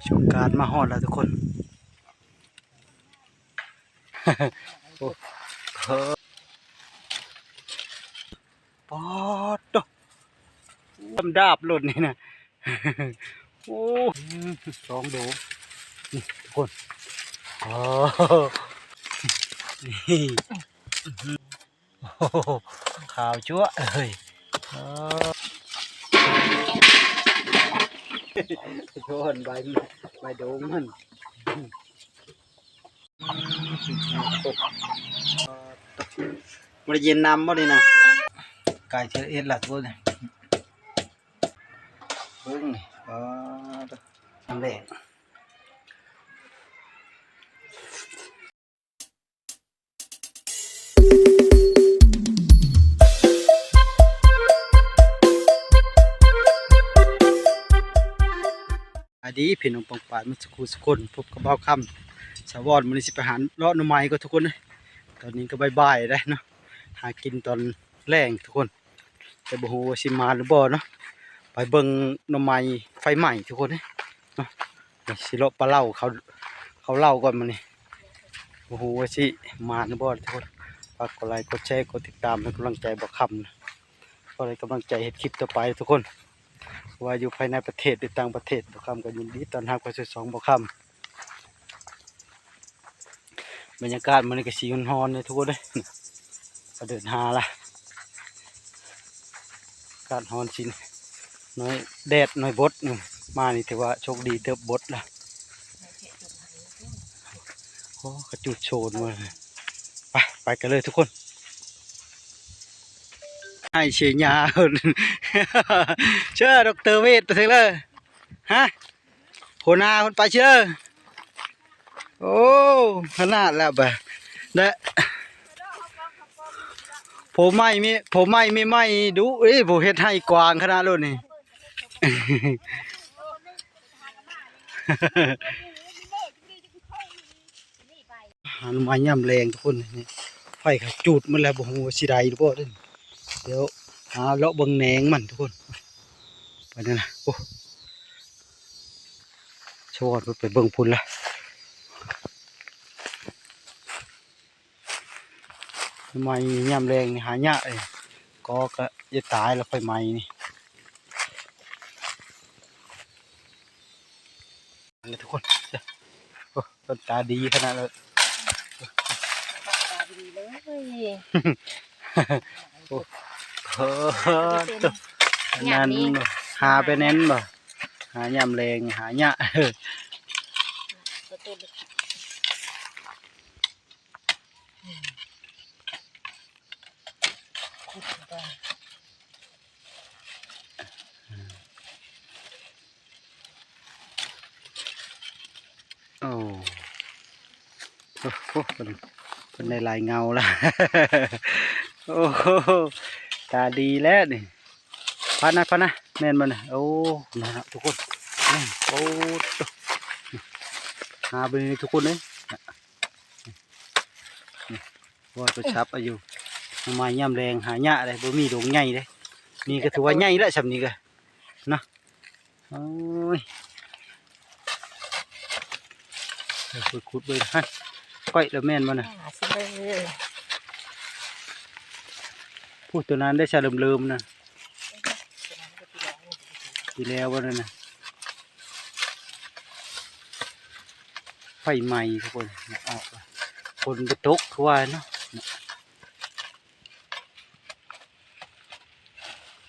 ສົງການມາຮອດແລ້ວທຸກຄົນ. ໂອ້ ປາດໂທ້ ດຳດາບໂລດນີ້ນະ. ໂອ້ ສອງໂດ ນີ້ທຸກຄົນ. ໂອ້ ນີ້ ໂອ້ ຂາວຈັ້ວເລີຍ. ໂອ້ ໂດນໃບ ໃບໂດງມັນ. ບໍ່ໄດ້ເຢັນນ້ຳບໍ່ນີ້ນະ? ກາຍເທື່ອເອັດລະໂຕນີ້ ເບິ່ງນີ້. ປາດໂທ້ ນ້ຳແລງ. ສະບາຍດີພີ່ນ້ອງປ້ອງປາຍໝົດສູ່ຄູ່ສູ່ຄົນ, ພົບກັບບ່າວຄຳ ສາວອນ. ມື້ນີ້ຊິໄປຫາເລາະໜໍ່ໄມ້ກ່ອນທຸກຄົນເອີຍ. ຕອນນີ້ກໍບ່າຍໆແລ້ວເນາະ, ຫາກິນຕອນແລງທຸກຄົນ. ແຕ່ບໍ່ຮູ້ວ່າຊິມານຫຼືບໍ່ເນາະ. ໄປເບິ່ງໜໍ່ໄມ້ໄຟໄໝ້ທຸກຄົນເອີຍເນາະ. ຊິເລາະປາເຫຼົ້າເຂົາ ເຂົາເຫຼົ້າກ່ອນມື້ນີ້. ບໍ່ຮູ້ວ່າຊິມານຫຼືບໍ່ທຸກຄົນ. ຝາກກົດໄລ ກົດແຊ ກົດຕິດຕາມ ໃຫ້ກຳລັງໃຈບ່າວຄຳນະ, ເພື່ອໃຫ້ກຳລັງໃຈເຮັດຄລິບຕໍ່ໄປທຸກຄົນ. ບໍ່ວ່າຢູ່ພາຍໃນປະເທດ ຫຼື ຕ່າງປະເທດ, ບ່າວຄຳກໍຍິນດີຕ້ອນຮັບເຂົ້າສູ່ຊ່ອງບ່າວຄຳ. ບັນຍາກາດມື້ນີ້ກໍຊິຮ້ອນໆເດ້ທຸກຄົນເດ້. ກໍເດີນຫາລະ ອາກາດຮ້ອນຊິໜ້ອຍ ແດດໜ້ອຍບົດໜຶ່ງ. ມານີ້ຖືວ່າໂຊກດີເຕີບບົດລະ. ໂອ້ ຂະຈູດໂຊນມາ. ໄປ ໄປກັນເລີຍທຸກຄົນ. ໃຫ້ເຊຍາ ເຊີ ດອກເຕີເວດ ໄປເຖິງເລີຍ ຮະ. ຫົວໜ້າເພິ່ນໄປເຊີ. ໂອ້ ຂະໜາດແລ້ວບາດ ແລະ ຜົມໃໝ່ມີ ຜົມໃໝ່ມີໃໝ່ດຸເອີຍ. ຜູ້ເຮັດໄຮ່ກວ້າງຂະໜາດໂລດນີ້. ຫາໜໍ່ໄມ້ຍາມແລງທຸກຄົນ. ນີ້ ໄຟເຂົາຈູດໝົດແລ້ວ, ບໍ່ຮູ້ວ່າຊິໄດ້ຫຼືບໍ່ເດ້. ດຽວຫາເລາະເບິ່ງແໜງມັນທຸກຄົນ. ໄປນັ້ນນະ. ໂອ້ ຊະວອນໄປເບິ່ງພຸ້ນລະ. ໄຟໄໝ້ຍາມແລງນີ້ຫາຍາກເດ້. ກໍ ກໍຈະຕາຍລະໄຟໄໝ້ນີ້. ອັນນີ້ທຸກຄົນ ໂອ້ ເພິ່ນຕາດີຂະໜາດເລີຍ. ຕາດີເລີຍ. ໂອ້ ໂອ້ ໂຕ ອັນນັ້ນ ຫາໄປແໜ້ນບໍ່? ຫາຍາມແລງ ຫາຍາກ. ໂອ້ ໂອ້ ໂອ້ ເພິ່ນ ເພິ່ນໄດ້ຫຼາຍເງົາລະ. ໂອ້ ຕາດີແລ້ວນີ້. ພັດນະ ພັດນະ ແມ່ນບໍ່ນະ? ໂອ້ ນັ້ນນະທຸກຄົນ. ໂອ້ ໂຕ ຫາໄປນີ້ທຸກຄົນເອີຍ. ນີ້ ວ່າໄປສັບເອົາຢູ່. ໜໍ່ໄມ້ຍາມແລງຫາຍາກເດ້, ບໍ່ມີດົງໃຫຍ່ເດ້. ນີ້ກໍຖືວ່າໃຫຍ່ແລ້ວ ຊ່ຳນີ້ກໍເນາະ. ໂອ້ຍ ໄປຂຸດເບິ່ງຫັ້ນ ກ້ອຍລະແມ່ນບໍ່ນະ? ຫາຊິເລີຍ. ຜູ້ໂຕນັ້ນໄດ້ຊະເລີມໆນະ. ປີແລ້ວບໍ່ນັ້ນນະ? ໄຟໄໝ້ທຸກຄົນ ອອກ ຝົນບໍ່ຕົກຄືວ່າເນາະ.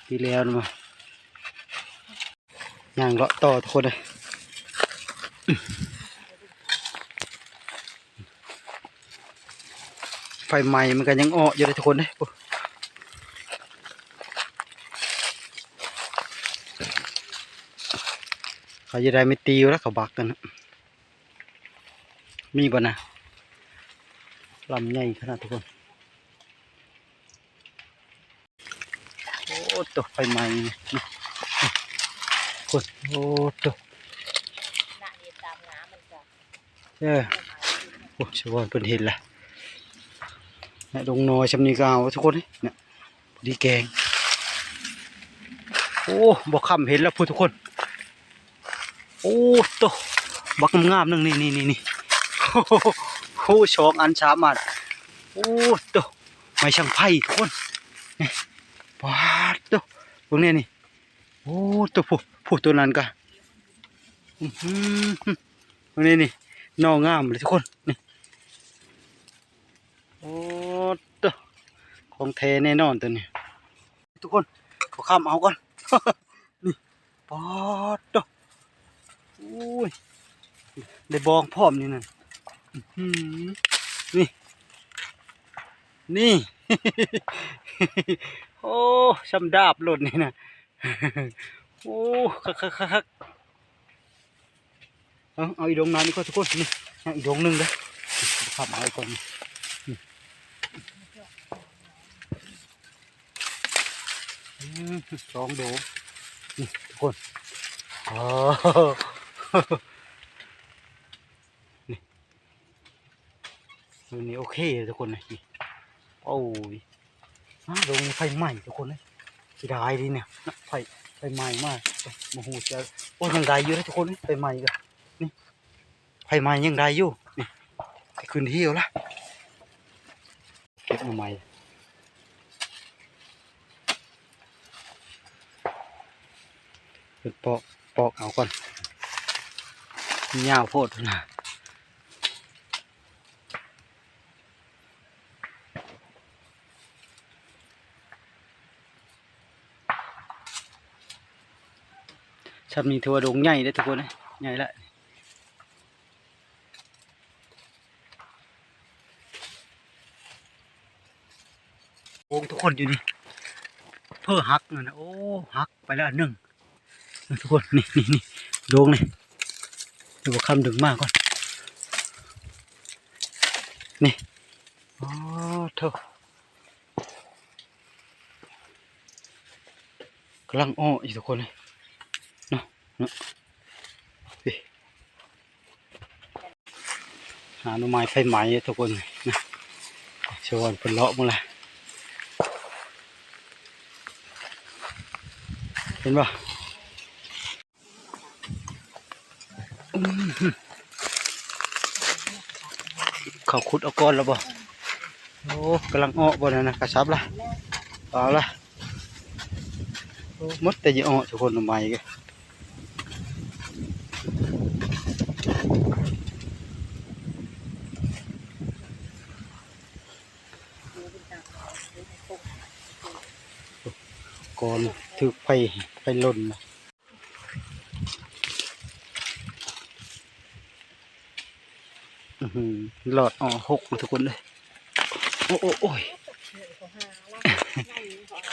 ປີແລ້ວນະ ຍ່າງເລາະຕໍ່ທຸກຄົນເອີຍ. ໄຟໄໝ້ມັນກໍຍັງເອາະຢູ່ເດ້ທຸກຄົນເດ້. ໂອ້ ເຂົາຈະໄດ້ໄມ້ຕີຢູ່ແລ້ວ ເຂົາບັກກັນນະ. ມີບໍ່ນະ? ລຳໃຫຍ່ຂະໜາດທຸກຄົນ. ໂອ້ ໂຕ ໄຟໄໝ້ນີ້ ໂອ້ ໂຕ ເອີ ໂອ້ ຊາວບ້ານເພິ່ນເຫັນລະ. ນະ ດົງນ້ອຍຊ່ຳນີ້ກໍເອົາທຸກຄົນເອີຍ ນະ ພໍດີແກງ. ໂອ້ ບໍ່ຄ້ຳເຫັນແລ້ວພຸ້ນທຸກຄົນ. ໂອ້ໂຕ ບັກງາມໆໜຶ່ງ ນີ້ໆໆ ໂອ້ ສອງອັນສາມອັນ. ໂອ້ໂຕ ໄມ້ຊ່າງໄຟທຸກຄົນ ນີ້ ປາດໂຕ ເບິ່ງແດ່ນີ້. ໂອ້ໂຕ ຜູ້ ຜູ້ ໂຕນັ້ນກະ ອືຫື ເບິ່ງແດ່ນີ້ ໜໍ່ງາມເລີຍທຸກຄົນ ນີ້. ໂອ້ໂຕ ຂອງແທ້ແນ່ນອນໂຕນີ້ ທຸກຄົນ. ຂໍຄ້ຳເອົາກ່ອນ ນີ້ ປາດໂຕ ໂອ້ຍ ໄດ້ບອງພ້ອມນີ້ນັ້ນ ອືຫື ນີ້ ນີ້ ໂອ້ ຊ່ຳດາບໂລດນີ້ນະ. ໂອ້ ຄັກໆໆໆ ເອົາ ເອົາອີກດົງໜຶ່ງກ່ອນທຸກຄົນ ນີ້ ຍັງອີກດົງໜຶ່ງເດີ ຂ້າມເອົາກ່ອນ ນີ້ ອືມ ສອງໂດ ນີ້ທຸກຄົນ ອໍ ນີ້ ໂຕນີ້ໂອເຄເລີຍທຸກຄົນເອີຍ ນີ້ ໂອ້ຍ ມາລົງໄຟໄໝ້ທຸກຄົນເອີຍ ເສຍດາຍເດນີ້ ໄຟ ໄຟໄໝ້ມາ ບໍ່ຮູ້ຈະ ໂອ້ຍ ຍັງໄດ້ຢູ່ເດີທຸກຄົນເອີຍ ໄຟໄໝ້ກໍ ນີ້ ໄຟໄໝ້ຍັງໄດ້ຢູ່ ນີ້ ຊິຂຶ້ນເຫວລະ ເກັບໜໍ່ໄມ້ ເພິ່ນປອກ ປອກເອົາກ່ອນ ຍາວໂພດພຸ້ນນະ. ຊ່ຳນີ້ຖືວ່າດົງໃຫຍ່ເດ້ທຸກຄົນເອີຍ ໃຫຍ່ລະ ໂອ້ ທຸກຄົນ ຢູ່ນີ້ ເພີຫັກນັ້ນນະ ໂອ້ ຫັກໄປແລ້ວອັນໜຶ່ງ ນີ້ທຸກຄົນ ນີ້ ນີ້ ນີ້ ໂດງນີ້ ເດີບໍ່ຄຳດຶງມາກ່ອນ ນີ້ ອໍ ໂທ້ ກຳລັງເອາະຢູ່ທຸກຄົນເອີຍ ເນາະ ເນາະ ນີ້ ຫາໜໍ່ໄມ້ໄຟໄໝ້ທຸກຄົນນະ ຊາວບ້ານເພິ່ນເລາະເບິ່ງລະ ເຫັນບໍ່ ອືມ ເຂົາຂຸດເອົາກ່ອນແລ້ວບໍ່ ໂອ້ ກຳລັງເອາະບໍ່ນັ້ນນະ ກະສັບລະ ເອົາລະ ໂອ້ ໝົດແຕ່ຢາກເອາະທຸກຄົນ ໜໍ່ໄມ້ກະ ກ່ອນຖືກໄຟ ໄຟລົນນະ ອືຫື ລອດອອກຫົກທຸກຄົນເອີຍ ໂອ້ ໂອ້ ໂອ້ຍ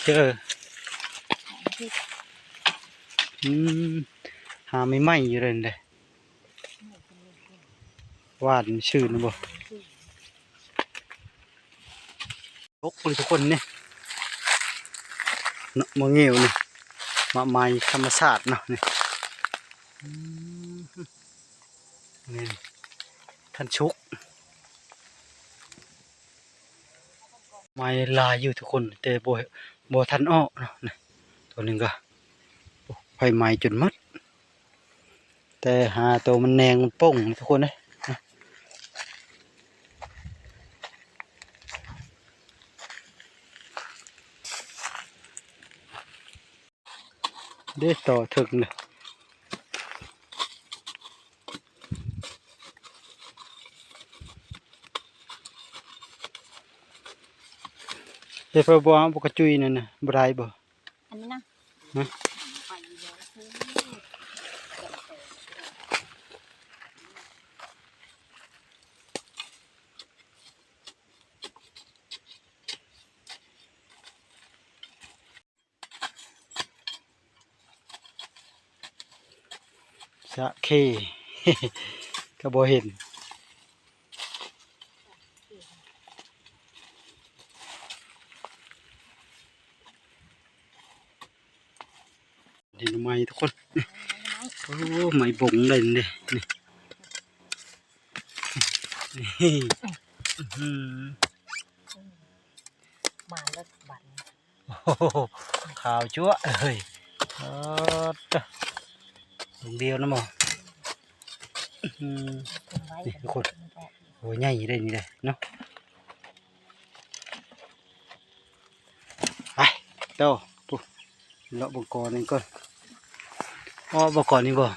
ເຈີ ອືມ ຫາໃໝ່ໆຢູ່ເລີຍເດ້ ຫວ່ານຊື່ນະບໍ່ ຕົກເລີຍທຸກຄົນນີ້ ເນາະ ໝາກງິ້ວນີ້ ໝາກໄມ້ທຳມະຊາດເນາະ ນີ້ ອືມ ນີ້ ທັນສຸກ ໄມ້ຫຼາຍຢູ່ທຸກຄົນ ແຕ່ບໍ່ ບໍ່ທັນອອກເນາະ ນີ້ ໂຕໜຶ່ງກະ ໂອ້ ໄຟໄໝ້ຈົນໝົດ ແຕ່ຫາໂຕມັນແໜງມັນປົ່ງທຸກຄົນເອີຍ ເດ້ຕໍ່ເຖິງເດ້ ເຮັດເພື່ອບໍ່ເອົາ ບໍ່ກະຈຸຍນັ້ນນະ ບໍ່ໄດ້ບໍ່? ອັນນີ້ນະ ຮະ? ສະເຄ ກະບໍ່ເຫັນ. ເຫັນໄໝທຸກຄົນ ໂອ້ ໄໝບົງໄດ້ນີ້ ນີ້ ນີ້ ອື້ຫື ອືມ ມາແລ້ວບັດນີ້ ໂອ້ໂຫ ຂາວຈັ້ວເລີຍ ເອີ ດວງດຽວນະບໍ່ ອືມ ນີ້ທຸກຄົນ ໂອ້ ໃຫຍ່ເດ້ນີ້ເດ້ເນາະ ໄປ ຕໍ່ ພຸ້ນ ເລາະເບິ່ງກໍນີ້ກ່ອນ ເອາະບໍ່ ກໍນີ້ບໍ່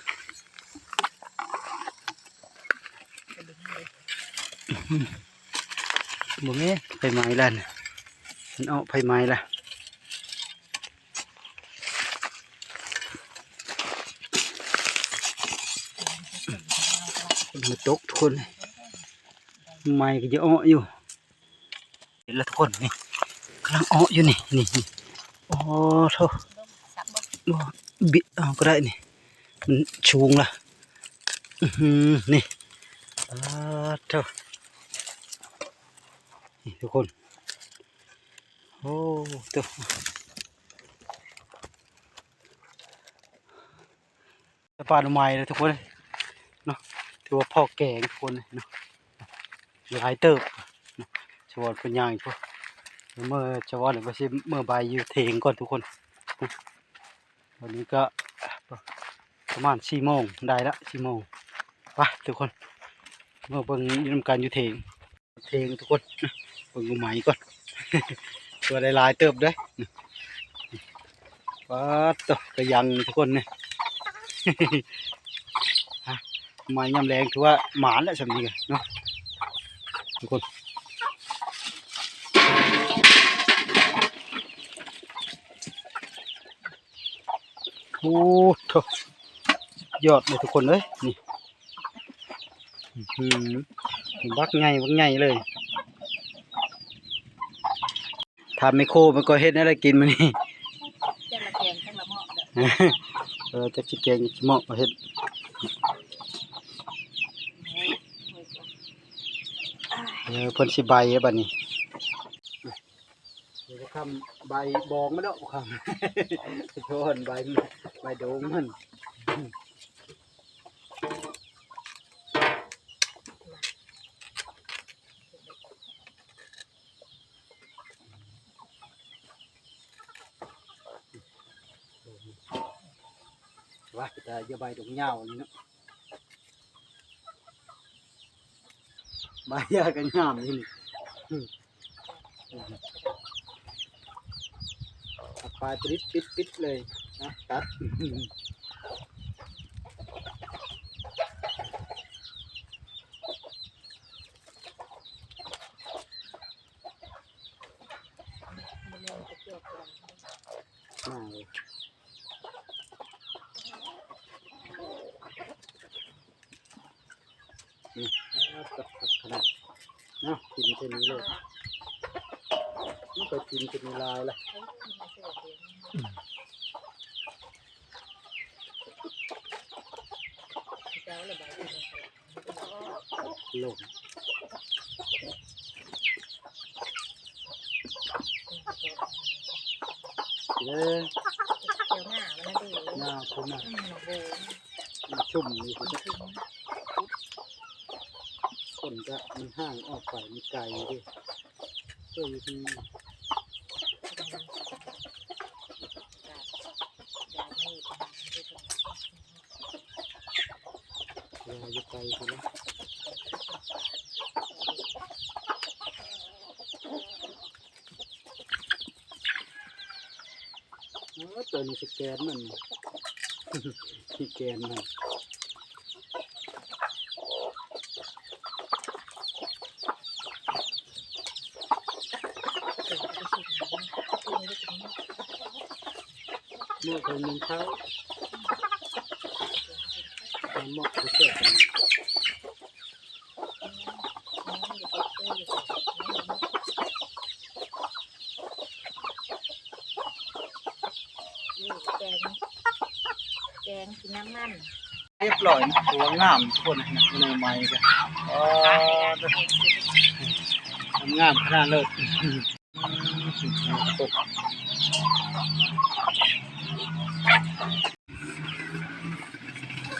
ບໍ່ແມ່ນ ໄຟໄໝ້ລະ ມັນເອາະໄຟໄໝ້ລະ ຝົນມາຕົກທຸກຄົນ ໄໝ້ກໍຈະເອາະຢູ່ ເຫັນແລ້ວທຸກຄົນ ນີ້ ກຳລັງເອາະຢູ່ນີ້ ນີ້ ນີ້ ໂອ້ໂທ້ ບໍ່ ບິດເອົາກໍໄດ້ນີ້ ມັນສູງລະ ອື ນີ້ ປາດໂທ້ ນີ້ທຸກຄົນ ໂອ້ໂທ້ ໄດ້ປາໜໍ່ໄມ້ແລ້ວທຸກຄົນເນາະ ຖືວ່າພໍແກງທຸກຄົນເນາະ ຫຼາຍເຕີບເນາະ ສະວອນເພິ່ນຍ່າງຢູ່ ເມືອສະວອນ ເພິ່ນຊິເມືອໄບຢູ່ເຖງກ່ອນທຸກຄົນ ຕອນນີ້ກໍປະມານສີ່ໂມງ ໄດ້ລະສີ່ໂມງ ໄປທຸກຄົນ ເມືອເບິ່ງຢູ່ນຳກັນຢູ່ເຖງ ເທິງທຸກຄົນ ເບິ່ງໜໍ່ໄມ້ກ່ອນ ຕົວໄດ້ຫຼາຍເຕີບເດ້ ປາດໂທ້ ກະຍັງທຸກຄົນນີ້ ໜໍ່ໄມ້ຍາມແລງຖືວ່າໝານແລ້ວສ່ຳນີ້ກະເນາະ ທຸກຄົນ ໂອ້ໂທ້ ຍອດເລີຍທຸກຄົນເອີຍ ນີ້ ອື ບັກໃຫຍ່ ບັກໃຫຍ່ເລີຍ ຖາມແມ່ໂຄ ມັນກໍເຮັດແນວໃດກິນມື້ນີ້ ຈັກລະແກງ ຈັກລະເໝາະເດີ ເອີ ຈັກຊິແກງ ຈັກຊິເໝາະ ເຮັດ ເອີ ເພິ່ນຊິໄບແລ້ວບັດນີ້ ເອີ ບັກຄຳ ໃບບອງມັນເນາະ ບັກຄຳ ໂທນ ໃບ ໃບໂດງມັນ ວ່າແຕ່ຢ່າໃບດອກຍາວນີ້ເນາະ ໃບຍາວກໍງາມຢູ່ນີ້ ອືມ ຕັດປາຍປິດໆໆເລີຍນະ ຕັດ ມາເລີຍ ນີ້ ຄັກຂະໜາດເນາະ ກິນເທື່ອນີ້ໂລດ ມັນກໍກິນເທື່ອນີ້ຫຼາຍລະ ລົງ ເອີ ແຖວໜ້າມັນນະເດ້ ໜ້າພຸ້ນນະ ອືມ ໜ້າໂບ ມັນຊຸ່ມຢູ່ພຸ້ນ ຄົນກະມັນຫ່າງອອກໄປ ມັນໄກເດ້ ເອີ ຢູ່ທີ່ ເອີ ຢູ່ໄກພຸ້ນລະ ເອີ ຕົວນີ້ຊິແກນມັນ ຊິແກນມັນ ເມື່ອເຂົາໜຶ້ງເຂົ້າ ເໝາະເຂົາແຊບ ແກງ ແກງກິນນ້ຳມັນ ຮຽບຮ້ອຍ ຕົວງາມທຸກຄົນ ໜໍ່ໄມ້ກະ ອໍ ງາມຂະໜາດເລີຍ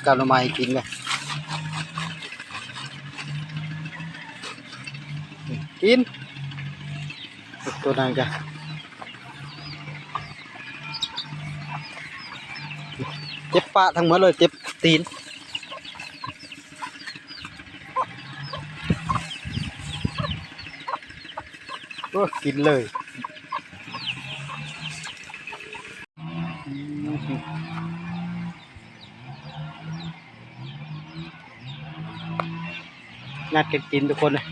ກັບໜໍ່ໄມ້ກິນເລີຍ ກິນ. ຕົວນັ້ນກະເຈັບປາກທັງໝົດເລີຍ ເຈັບຕີນ. ໂອ້ ກິນເລີຍ. ຍັດກັນກິນທຸກຄົນເລີຍ.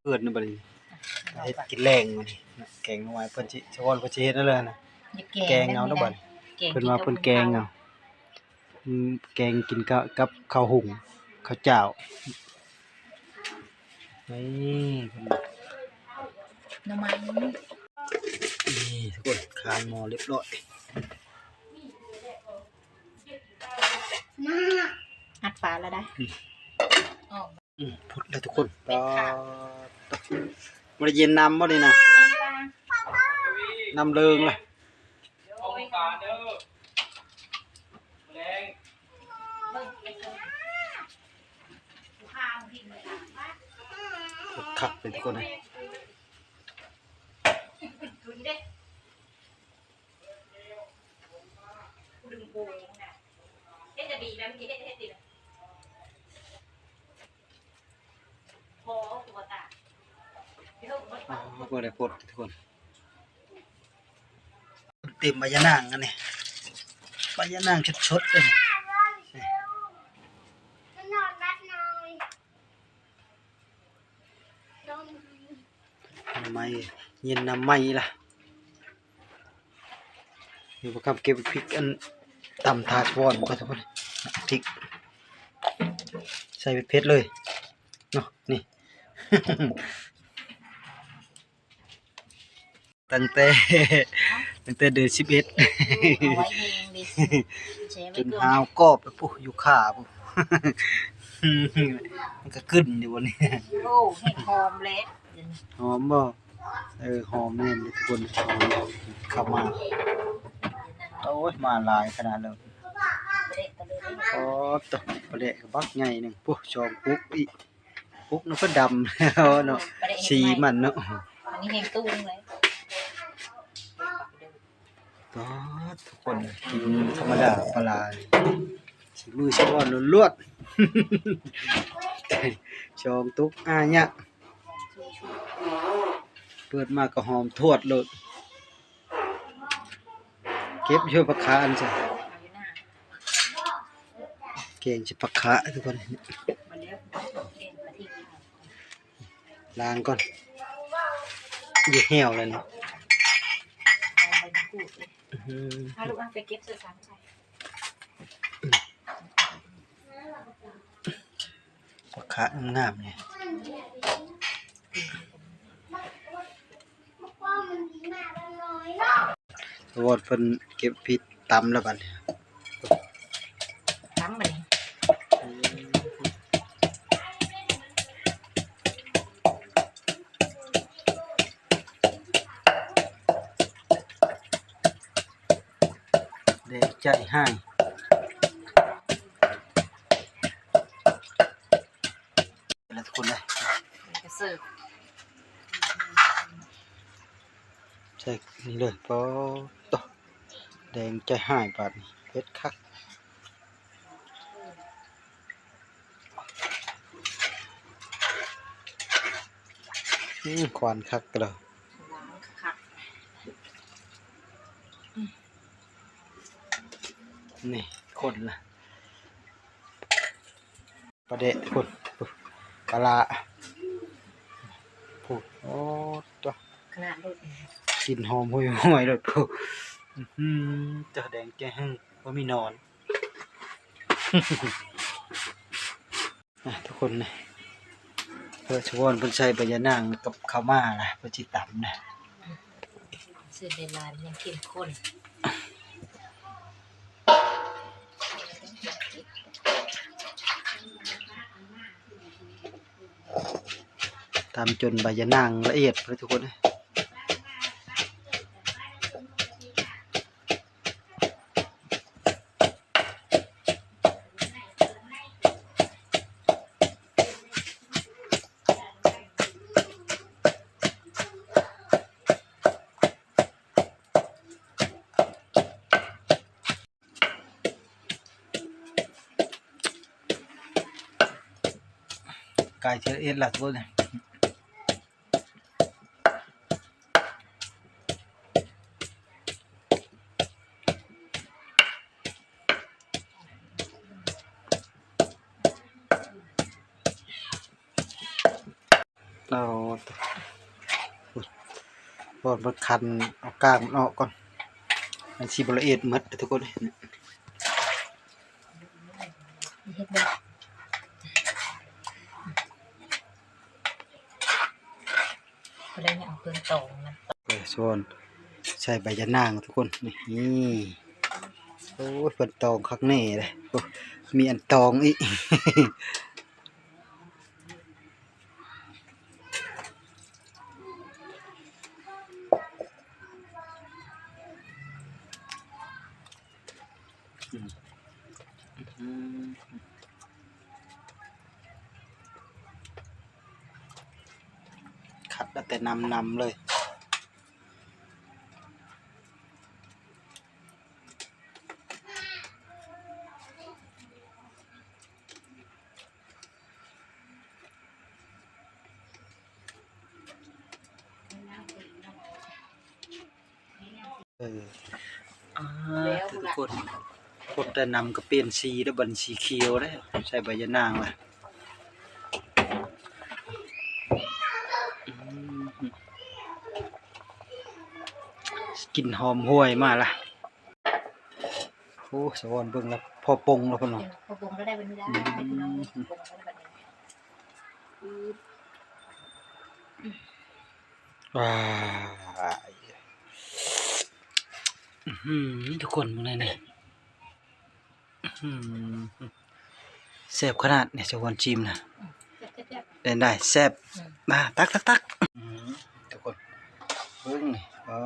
ເພິ່ນບັດນີ້ ເຮັດກິນແລງມື້ນີ້ ແກງໜໍ່ໄມ້ ເພິ່ນຊິ ສະອອນເພິ່ນຊິເຮັດນັ້ນແຫຼະນະ ແກງເອົາເນາະບັດນີ້ ເພິ່ນວ່າເພິ່ນແກງເອົາ ອືມ ແກງກິນກະ ກັບເຂົ້າຫຸງ ເຂົ້າຈ້າວ ນີ້ ເພິ່ນ ໜໍ່ໄມ້ ນີ້ທຸກຄົນ ຄານໝໍ້ລຽບຮ້ອຍ ອັດຝາແລ້ວໄດ໋ ອືມ ອອກ ອືມ ພຸດແລ້ວທຸກຄົນ ເປັນຂາວ ປາດ ບໍ່ໄດ້ເຢັນນ້ຳບໍ່ນີ້ນະ ເຢັນປາ ນ້ຳເລີງລະ ເບິ່ງ ຄັກເປັນຄົນນະ ເຮັດແຕ່ບີແມ່ນເຮັດ ເຮັດຕິລະ ພໍຕົວຕາ ອໍ ບໍ່ໄດ້ພົດທຸກຄົນ ເຕັມໃບຍານາງອັນນີ້ ໃບຍານາງສົດໆເລີຍນີ້ ໜໍ່ໄມ້ ເຢັນໜໍ່ໄມ້ລະ ນີ້ບໍ່ຄຳເກັບພິກອັນ ຕຳຖາດວອນກ່ອນທຸກຄົນ ພິກ ໃສ່ເຜັດໆເລີຍເນາະ ນີ້ ຕັ້ງແຕ່ ຕັ້ງແຕ່ເດືອນສິບເອັດ ເອີ ເອົາໄວ້ແຮງເດ້ ແຊ່ໄວ້ກ່ອນ ຈົນຫາວກອບ ພຸ້ນ ຢູ່ຂ້າພຸ້ນ ມັນກະຂຶ້ນຢູ່ບໍ່ນີ້ ໂອ້ ແຮງຫອມແລ້ວ ຫອມບໍ່? ເອີ ຫອມແມ່ນທຸກຄົນ ຫອມເຂົ້າມາ ໂອ້ຍ ມາຫຼາຍຂະໜາດເລີຍ ປາແດກ ໂອ້ໂຕ ປາແດກກະບັກໃຫຍ່ໜຶ່ງ ພຸ້ນ ສອງປຸກອີກ ປຸກໜຶ່ງກະດຳແລ້ວເນາະ ສີມັນເນາະ ອັນນີ້ແຮງຕຸ້ງເລີຍ ປາດ ທຸກຄົນ ກິນທຳມະດາປາຫຼາ ສີມືສະອອນລ້ວນໆ ສອງຕຸກອາຍະ ເປີດມາກະຫອມທວດໂລດ ເກັບຢູ່ຜັກຂາອັນຊະ ແກງໃສ່ຜັກຂາທຸກຄົນ ລ້າງກ່ອນ ເຫື່ອແຫ້ວແລ້ວນີ້ ອື ເອົາລູກ ເອົາໄປເກັບໃສ່ສັງໃສ່ ຜັກຂາງາມໆນີ້ ວອດເພິ່ນເກັບຜິດຕຳແລ້ວບັດນີ້ ຕຳບັດນີ້ ແດງໃຈຮ້າຍ ແລ້ວທຸກຄົນເດີ ກະເສີບ ໃສ່ນີ້ເລີຍ ປາດໂທ້ ແດງໃຈຮ້າຍບາດນີ້ ເຜັດຄັກ ອື ຄວັນຄັກເລີຍ ຄັກ ນີ້ຄົນລະ ປາແດະພຸ້ນ ປາຫຼ້າພຸ້ນ ໂອ້ ຕົວະ ຂະໜາດໂລດ ກິ່ນຫອມຫຸຍຫວຍໂລດພຸ້ນ ອື ຕົວະ ແດງແຈ້ງ ບໍ່ມີໜອນ ອ່ະ ທຸກຄົນນະ ເພິ່ນຊະວອນເພິ່ນໃສ່ໃບຍານາງກັບເຂົ້າໝາລະ ເພິ່ນຊິຕຳນະ ເສີບໃນຮ້ານຍັງເຂັ້ມຂຸ້ນ ເ ຕຳຈົນໃບຢານາງລະອຽດເລີຍທຸກຄົນເອີຍ. ກາຍເທື່ອເອັດລະທຸກຄົນ. ເອົາ ບໍ່ ມັນຄັນ ເອົາກ້າງມັນອອກກ່ອນ ມັນຊິບໍ່ລະອຽດໝົດເດີທຸກຄົນ. ເຮັດແບບ ບໍ່ໄດ້ເອົາເຄື່ອງຕອງມັນ ເອີ ສ່ວນໃສ່ໃບຢານາງທຸກຄົນ ນີ້ ໂອ້ຍ ເພິ່ນຕອງຄັກແນ່ເດ້ ໂອ້ ມີອັນຕອງອີກ. ຄັດເອົາແຕ່ນ້ຳນຳເລີຍ. ເອີ ອ່າ ທຸກຄົນ ຄົນແຕ່ນ້ຳກໍປ່ຽນສີແລ້ວ ບັດນີ້ສີຂຽວແລ້ວ ໃສ່ໃບຢານາງລະ ອືມ ກິ່ນຫອມຫວຍມາລະ. ໂອ້ ສະຫວອນເບິ່ງລະ ພໍປົງລະເພິ່ນວ່າ ພໍປົງລະໄດ້ບັດນີ້ ອືມ ປອງລະໄດ້ບັດນີ້ ອືມ ວ້າຍ ອືມ ທຸກຄົນເບິ່ງແນ່ນີ້ ອືມ ແຊບຂະໜາດນີ້ ສະຫວອນຊີມນະ ອືມ ແຊບໆ ເປັນໃດ ແຊບ ອືມ ມາ ຕັກໆໆ ອືມ ທຸກຄົນເບິ່ງນີ້ ອໍ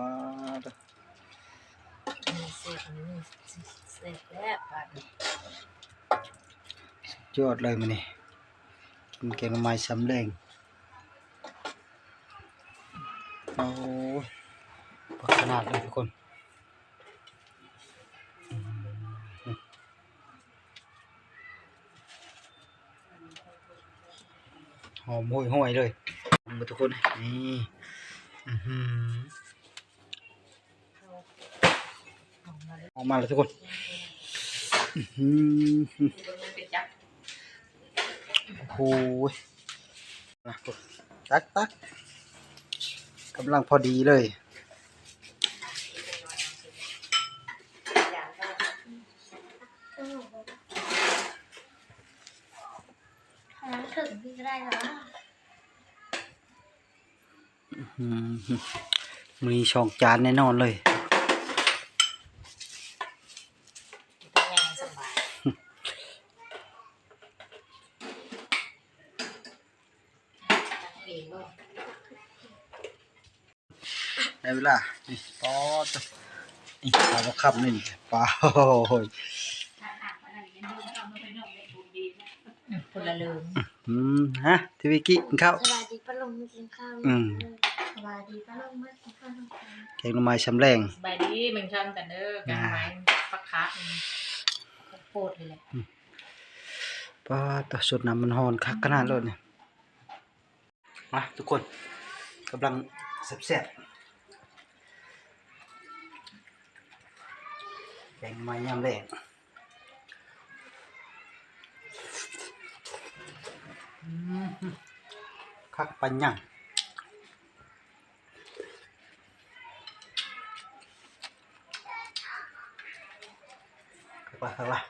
ແຊບ ອັນນີ້ແຊບແລ້ວບາດນີ້ ສຸດຍອດເລີຍມື້ນີ້ ກິນແກງໜໍ່ໄມ້ຊຳແລງ ໂອ້ຍ ຄັກຂະໜາດເລີຍທຸກຄົນ ຫອມຫວຍໆເລີຍ ເບິ່ງທຸກຄົນ ນີ້ ອື ອອກມາແລ້ວທຸກຄົນ ອື ໂອ້ໂຫ ຕັກໆ ກຳລັງພໍດີເລີຍ ເຖິງນີ້ກໍໄດ້ແລ້ວ. ອືມ ມື້ນີ້ສອງຈານແນ່ນອນເລີຍ ໄດ້ເວລາ ນີ້ ປອດ ນີ້ ປາຄຳນີ້ ປາ ໂອ້ຍ ອືມ ຄົນລະເລີງ ອືມ ຮະ ທີວີກິນເຂົ້າ ສະບາຍດີປ້າລຸງ ມາກິນເຂົ້າ ອືມ ສະບາຍດີປ້າລຸງ ມາກິນເຂົ້ານຳກັນ ແກງໜໍ່ໄມ້ຊຳແລງ ສະບາຍດີ ເບິ່ງຊ່ອງກັນເດີ ແກງໜໍ່ໄມ້ ອ່າ ຜັກຄາດ ຂອງໂປດເລີຍແຫຼະ ອືມ ປາດ ສົດນ້ຳມັນຮ້ອນຄັກຂະໜາດໂລດນີ້. ມາທຸກຄົນ ກຳລັງແຊບໆ ແກງໜໍ່ໄມ້ຍາມແລງ ອືມ ຄັກປານຫຍັງ ຄັກຫຼາຍ ຄັກຫຼາຍ.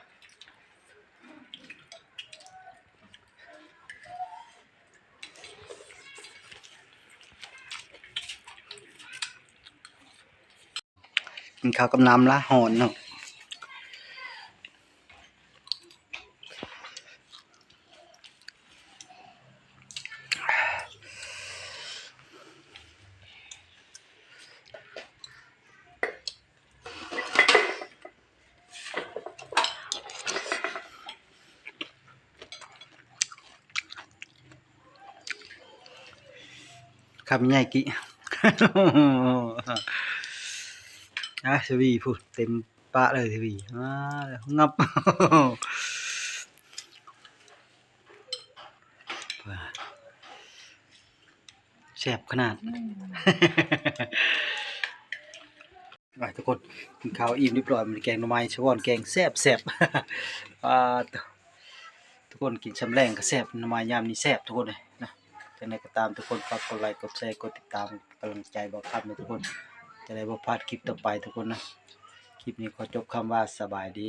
ກິນເຂົ້າກັບນ້ຳລະ ຮ້ອນເນາະ. ຄຳໃຫຍ່ກິ ອາ ສະຫວີພຸ້ນ ເຕັມປາກເລີຍສະຫວີ ອາ ງັບ ແຊບຂະໜາດ ອືມ ໄປທຸກຄົນ ກິນເຂົ້າອີ່ມຮຽບຮ້ອຍ ມື້ນີ້ແກງໜໍ່ໄມ້ຊະວອນ ແກງແຊບໆ ອາ ທຸກຄົນ ກິນຊ່ຳແລງກໍແຊບ ໜໍ່ໄມ້ຍາມນີ້ແຊບທຸກຄົນເອີຍນະ. ຈັ່ງໃດກໍຕາມ ທຸກຄົນຝາກກົດໄລກ໌ ກົດແຊ ກົດຕິດຕາມ ກຳລັງໃຈບ່າວຄຳເດີທຸກຄົນ ຈະໄດ້ບໍ່ພາດຄລິບຕໍ່ໄປທຸກຄົນນະ. ຄລິບນີ້ຂໍຈົບຄຳວ່າ ສະບາຍດີ.